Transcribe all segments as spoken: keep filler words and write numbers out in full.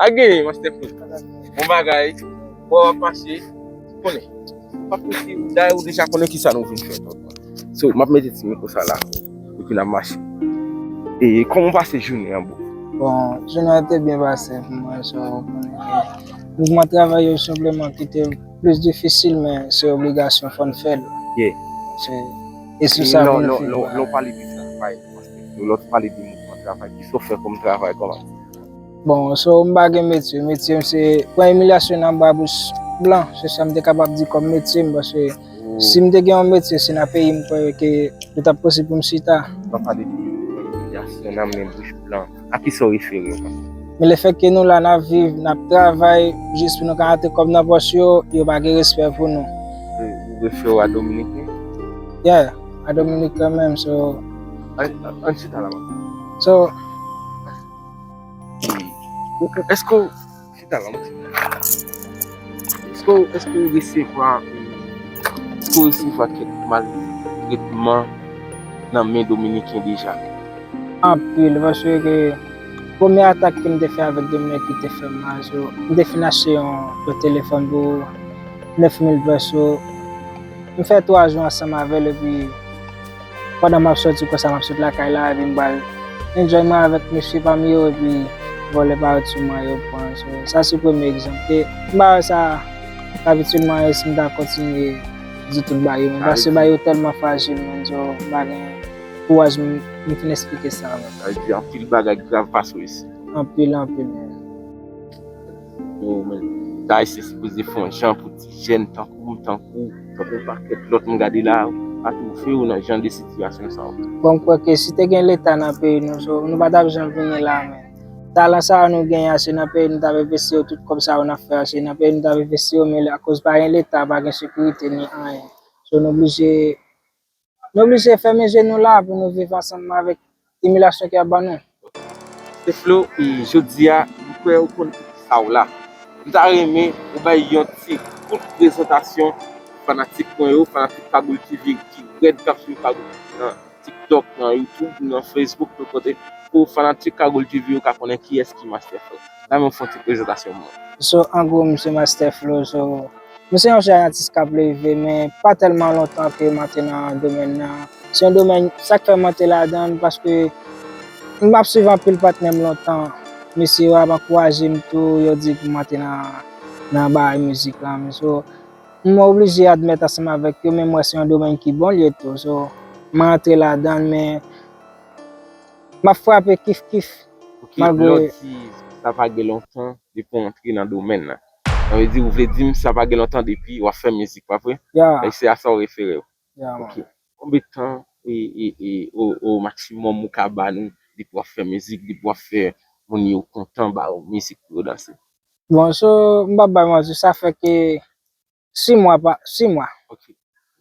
A genyen, Master Flo. Bon bagay. Bon, w ap mache. Konnen. Pa pou di, dayè ou deja konnen ki sa nou vin fè. So, m ap mete ti mikwo sa la. Epi n ap mache. E kòman w pase jounen an, bro? Bon, jounen an te byen pase pou mwen, so, w konnen ke mouvman travay yo senpleman ki te plis difisil, men se obligasyon, fò n fè l. Yeah. Se, e sou sa pou nou fini. Lè w pale de travay, lè w pale de mouvman travay, kisa w fè kòm travay, kòman? Bon, so, m pa gen metye. Metye m se pran imilyasyon nan bwa bouch blan. Se sa m te kapab di kòm metye m, paske si m te gen yon metye, se nan peyi m kwè ke li t ap posib pou m chita. Lè w pale de imilyasyon nan men bouch blan, a kisa w refere w? Men lefètke nou la, n ap viv, n ap travay, jis pou nou ka rantre kòb nan pòch yo, yo pa gen respè pou nou. Ou, ou refere w a Dominiken? Yeah, a Dominiken menm, so. Ann, ann chita la, man. So, Ou, ou, èske w, chita la, mwen. Èske w, èske w resevwa, èske w resevwa kèk maltretman nan men Dominiken deja? Anpil, paske premye atak ke m te fè avèk Dominiken ki te fè m mal, so, m te fin achte yon, yon telefòn pou nèf mil pèso. M fè twa jou ansanm avè l, epi pandan m ap sòti konsa, m ap sot lakay la, epi m pral enjoy mwen avèk mesye pa m yo, epi vòlè parèt sou mwen, yo pran. So, sa se premye egzanp. E m pa wè sa abitidman, e si m ta kontinye di tout bagay yo, men paske bagay yo tèlman frajil, menn, so, m pa gen kouraj m, m fin eksplike sa, menn. Sa vle di anpil bagay grav pase w isit. Anpil, anpil, menn. Yo, men, sa se sipoze fè yon jan pou ti jèn tankou m, tankou, tankou yon pakèt lòt m gade la, pa twouve yo nan jan de sitiyasyon sa yo. Bon, m kwè ke si te gen Leta nan peyi nou, so, nou pa t ap janm vini la, men talan sa a nou genyen a, se nan peyi nou t ap envesti yo, tout kòb sa yo n ap fè a, se nan peyi nou t ap envesti yo, men akoz pa gen Leta, pa gen sekirite ni anyen. So, nou oblije Nou oblije fèmen je nou la pou nou viv ansanm avèk imilyasyon ke y ap ban nou. Master Flo, e jodi a, m kwè ou konn poukisa w la. M ta renmen ou bay yon ti kout prezantasyon fanatik mwen yo, fanatik Cagoule T V ki rèd k ap swiv Cagoule T V nan TikTok, nan YouTube, nan Facebook, tout kote. Pou fanatik Cagoule T V yo ka konnen kiyès ki Master Flo. Ban mwen fè yon ti prezantasyon mwen. So, an gwo, m se Master Flo, so, m se yon jèn atis k ap leve, men pa tèlman lontan ke m antre nan domèn nan. Se yon domèn, sa k fè m antre ladan l, paske m ap swiv anpil patnè m lontan. Mesye yo ap ankouraje m tou, yo di pou m antre nan, nan bagay mizik lan. So, m oblije admèt ansanm avèk yo, men m wè se yon domèn ki bon l ye tou. So, m antre ladan l, men m ap frape kif kif. Ok, malgre lè w di sa pa gen lontan depi w antre nan domèn nan. Sa vle di, ou vle di m sa pa gen lontan depi w ap fè mizik, pa vre? Ya. E se a sa w refere w? Ya, man. Ok. Konbyen tan e, e, e, o, o maksimòm ou ka ba nou depi w ap fè mizik, depi w ap fè moun yo kontan ba w mizik pou yo danse? Bon, so, m p ap bay manti, sa fè ke sis mwa pa, sis mwa. Ok.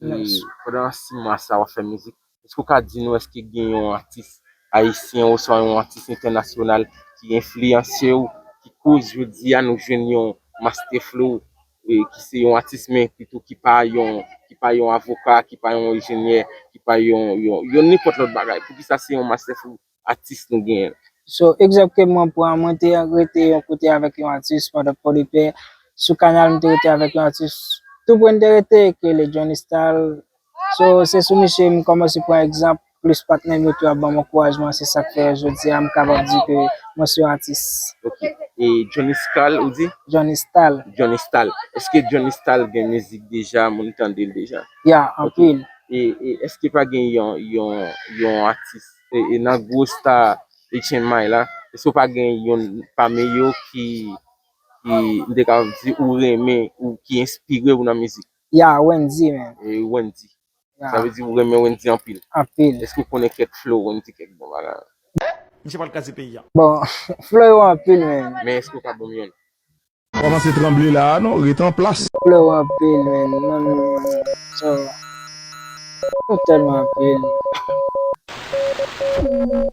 E pandan sis mwa sa w ap fè mizik, èske w ka di nou èske gen yon atis ayisyen oswa yon atis entènasyonal ki enfliyanse w, ki koz jodi a nou jwenn yon Master Flo, e, ki se yon atis men pito ki pa yon, ki pa yon avoka, ki pa yon enjenyè, ki pa yon, yon, yon nenpòt lòt bagay? Poukisa se yon Master Flo atis nou genyen? So, egzanp ke mwen pran, mwen te rete yon kote avèk yon atis pandan Pòdepè. Sou Kanal, m te rete avèk yon atis tou pre n te rete, ki rele Johnny Style. So, se sou misye m kòmanse pran egzanp, plis patnè m yo tou ap ban m ankourajman, se sa k fè jodi a m kapab di ke mwen se yon atis. Ok. E Johnny Style, ou di? Johnny Style. Johnny Style. Èske Johnny Style gen mizik deja, moun tande l deja? Ya, anpil. E, e èske pa gen yon, yon, yon atis, e, e nan gwo sta H M I la, èske w pa gen youn pami yo ki, ki, m te ka di, ou renmen, ou ki enspire w nan mizik? Ya, Wendy, men. E Wendy. Ya. Sa vle di ou renmen Wendy anpil? Anpil. Èske w konnen kèk flow Wendy, kèk bon bagay? Misye pral kraze peyi a. Bon, flow yo anpil, men. Men èske w ka ban m youn? W ap kòmanse tranble la a non, rete an plas. Flow anpil, men. Non, non, non. So, flow tèlman anpil. Hmm.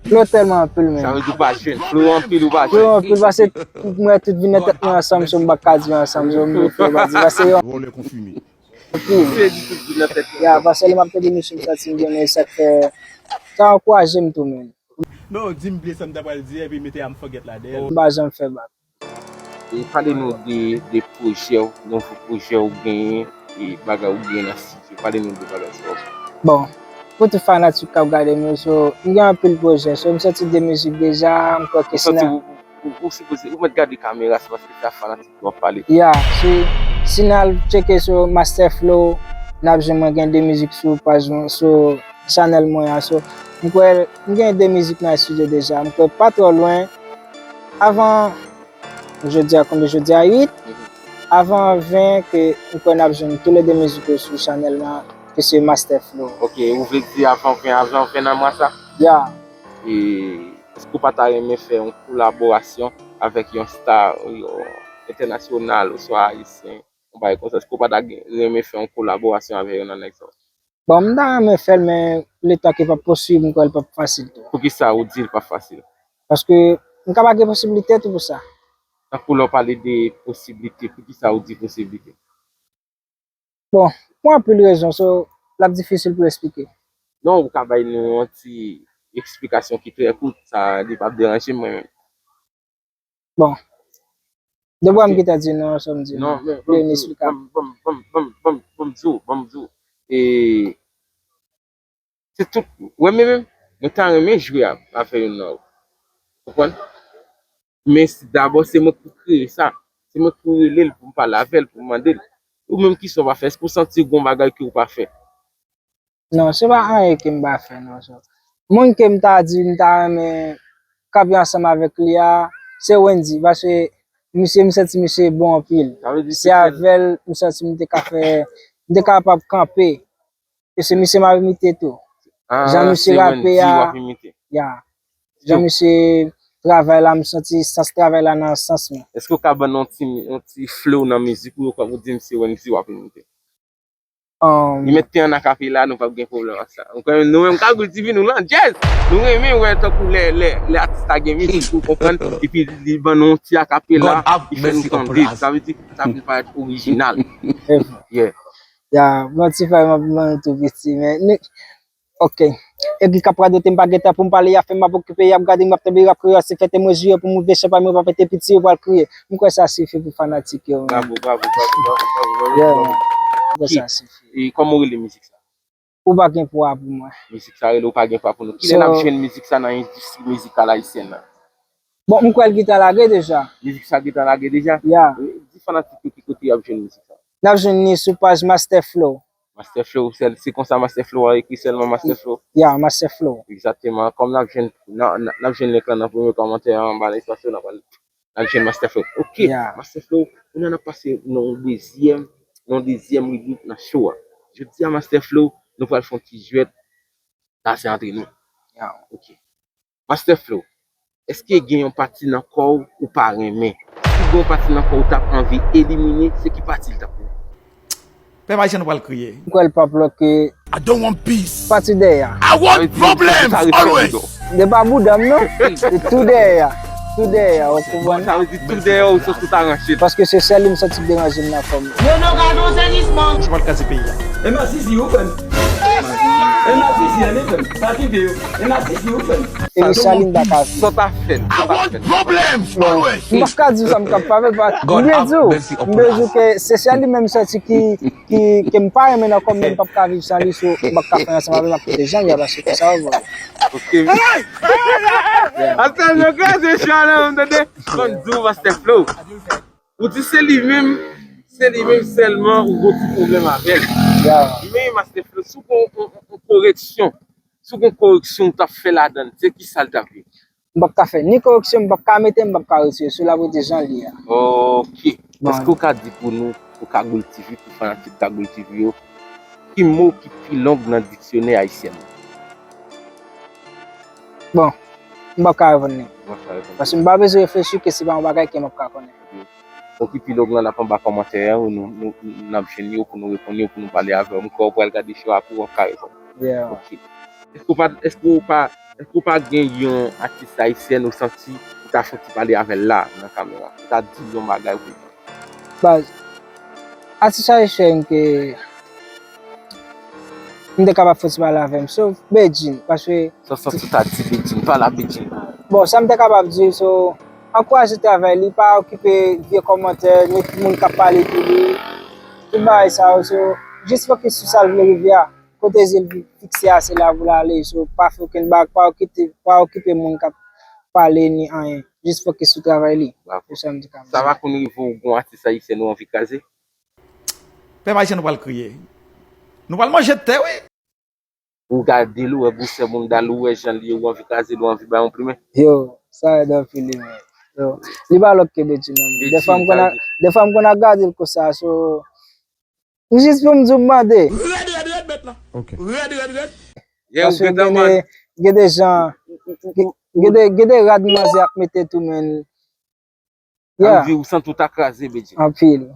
Flow tèlman anpil, men. Sa vle di w pa jwenn. Flow anpil, ou pa jwenn. Flow anpil, pase m wè tout vin nan tèt mwen ansanm, so m pa ka di yo ansanm, so m vle flow pa di, pase yo. Vòlè konfime. Anpil. Se di tout vin nan tèt mwen. Ya, pase lè m ap tande misye, m santi m byen, men sa k fè, sa ankouraje m tou, men. Non, di m bliye sa m ta pral di epi mete I'm forget ladan l. M pa janm fè bak. E pale nou de, de pwojè w, nouvo pwojè w genyen, e bagay ou genyen nan estidyo. Pale nou de bagay sa yo. Bon, pou tout fanatik k ap gade nou, so, m gen anpil pwojè. So, m soti de mizik deja, m kwè ke Ou santi sina. Ou, ou, ou sipoze, ou mèt gade kamera, se paske se a fanatik yo ap pale. Ya, si, si n al tcheke sou Master Flow, n ap jwenn mwen gen de mizik sou paj mwen, sou chanèl mwen an. So, m kwè m gen de mizik nan estidyo deja. M kwè pa twò lwen. Avan, jodi a konbyen jodi a? Uit. Avan ven ke m kwè n ap jwenn toulede mizik yo sou chanèl lan, ke se Master Flow. Ok, ou vle di avan ven, avan ven nan mwa sa? Ya. E èske ou pa ta renmen fè yon kolaborasyon avèk yon star, yon entènasyonal oswa ayisyen, yon bagay konsa? Èske ou pa ta gen- renmen fè yon kolaborasyon avèk yon nan nèg sa yo? Bon, m ta renmen fè l, men letan ke p ap posib, m kwè l p ap fasil tou. Poukisa ou di l pa fasil? Paske m ka pa gen posiblite tou pou sa. Tankou lè w pale de posiblite, poukisa ou di posiblite? Bon, pou anpil rezon, so, l ap difisil pou eksplike. Non, ou ka bay nou yon ti eksplikasyon ki trè kout, sa li p ap deranje m mwen menm. Bon, de bwa m ki ta di non, sa m di Non, non. men Yo ban m di w, ineksplikab. ban m, ban m, ban m, ban m, ban m, ban m di w, ban m di w. E se tout, wè men menm, mwen ta renmen jwe a- avè youn nan ou. Konprann? Men si- dabò se mwen k pou kreye sa. Se mwen k pou rele l, pou m pale avè l, pou m mande l. Ou menm kisa w pa fè? Èske w santi gon bagay ke w pa fè? Non, se pa anyen ke m pa fè, non. So, moun ke m ta di m ta renmen kanpe ansanm avèk li a, se Wendy. Paske misye, m santi misye bon anpil. Sa vle di Se avè l, m santi m te ka fè, m te kapab kanpe. E se misye m ap imite tou. Ah, Jan misye se rape Wendy a. W ap imite. Ya. Jan misye travay la, m santi sans travay la nan sans mwen. Èske w ka ban nou yon ti, yon ti flow nan mizik ou yo, kòm ou di m se Wendy W ap imite? Um, Li mete an akapela, nou p ap gen pwoblèm ak sa. Nou menm, nou menm Kagoul T V, nou lan jazz. Nou renmen wè tankou lè, lè, lè atis la gen mizik, ou konprann, epi li ban nou yon ti akapela, li fè nou tande. Sa vle di, sa vin parèt orijinal. Yeah. Ya, bon, ti frè m ap ban nou tou piti, men, ok. Egri k ap radote, m pa gen tan pou m pale, y ap fè m ap okipe, y ap gade m ap tonbe, y ap kriye, se fete mwen jwiye pou m ouvè chanpay mwen pa pete piti, yo pral kriye. M kwè sa sifi pou fanatik yo. Bravo, bravo, bravo, bravo, bravo, bravo, Yeah. bravo. M kwè sa sifi. E kòman w rele mizik sa? Ou pa gen pwa pou mwen. Mizik sa rele ou pa gen pwa pou nou. Kilè n ap jwenn mizik sa nan endistri mizikal ayisyèn nan? Bon, m kwè l gentan lage deja. Mizik sa gentan lage deja? Ya. E di fanatik yo ki kote y ap jwenn mizik sa? N ap jwenn li sou paj Master Flow. Master Flow, se, se konsa Master Flow a ekri sèlman Master Flow? Ya, Master Flow. Egzakteman. Kòm n ap jwenn, n a- n a- n ap jwenn link lan nan premye kòmantè an anba nan espas yo, n ap al- n ap jwenn Master Flow. Ok, Yeah. Master Flow, kounye a n ap pase nan yon dezyèm, nan yon dezyèm ribrik nan show a. Jodi a Master Flow, nou pral fè yon ti jwèt. Sa se antre nou. Yeah. Ok. Master Flow, èske gen yon pati nan kò w ou pa renmen? Si gen yon pati nan kò w ou t ap anvi elimine, se ki pati l t ap ye? Pè Majan pral kriye. M kwè l p ap bloke I don't want peace. pati dèyè a. I want problems always. Se pa bouda m non. Se tou dèyè a. Tou dèyè a, ou konprann? Sa vle di tou dèyè ou sou tout aranche. Paske se sèl li m santi k deranje m nan kò m. Misye pral kraze peyi a. M A C C, ou fè m. M A C C, ann fè m. Pa kite yo. M A C C, ou fè m. E Michaline pa ka viv. Sa w ta fè l, sa w ta fè l. Problems always. M pa ka di sa m ka pa fè pa. M byen di w. M byen di w ke se sèl li menm santi ki, ki, ke m pa renmen nan kò m, men m p ap ka viv san li, so m p ap ka fè ansanm avè l, m ap kite jan li a, paske se sa w vle. Ok. Atè, nou kraze chan nan, m tande. Konn di w, Master Flow. Ou di se li menm, se li menm sèlman ou gon ti pwoblèm avè l. Men Master Flow, si w gon yon, yon, yon koreksyon, si w gon koreksyon ou t ap fè ladan l, se ki sa l t ap ye? M p ap ka fè ni koreksyon, m p ap ka mete, m p ap ka retire. Se la pou di jan li a. Ok. Èske w ka di pou nou, pou Kagoul T V, pou fanatik Kagoul T V yo, ki mo ki pi long nan diksyonè ayisyen? Bon, m p ap ka reponn li. Mwen sa reponn. Paske m pa bezwen reflechi ke se pa yon bagay ke m ap ka konnen. Bon, ki pi long lan, n ap anba kòmantè a, nou, nou, nou, n ap jwenn yo pou nou reponn yo, pou nou pale avè w. M kwè w pral gade show a pou w ka reponn. Yeah. Ok. Èske w pa, èske w pa, èske w pa gen yon atis ayisyèn ou santi, ou ta santi pale avè l la, nan kamera? Ou ta di l yon bagay pou li? Baz, atis ayisyèn ke m te kapab fè ti pale avè m, so Bedjine, paske Sa w santi w ta di li Ti m pale a Bedjine. Bon, sa m te kapab di, so, ankouraje travay li, pa okipe vye kòmantè, ni moun k ap pale pou li, tout bagay sa yo, so, jis fokis sou sa l vle rive a, kote zye l fikse a, se la pou l ale, so, pa fè okenn bag, pa okipe, pa okipe moun k ap pale ni anyen, jis fokis sou travay li. Bravo. Se sa m di ka Sa va konn rive w gon atis ayisyen ou anvi kraze? Pèp ayisyen nou pral kriye. Nou pral manje tè, wi. Ou gade l, ou wè gwosè moun dal, ou wè jan l ye, ou anvi kraze l, ou anvi bay yon plimen. Yo, sa rèd anpil li menm. Yo, li pa lòt ke Bedjine nan men. Defwa m konn a- Bedjine, defwa m konn ap gade l konsa, so, m jis pou m di w m mande. Rèd, rèd, rèd, bèt la. Ok. Rèd, rèd, rèd. Yeah, ou Paske gentan gen man. de, gen de jan, gen, gen de rad manzè ap mete tou men. Sa Yeah, vle di ou santi w ta kraze, Bedjine. Anpil.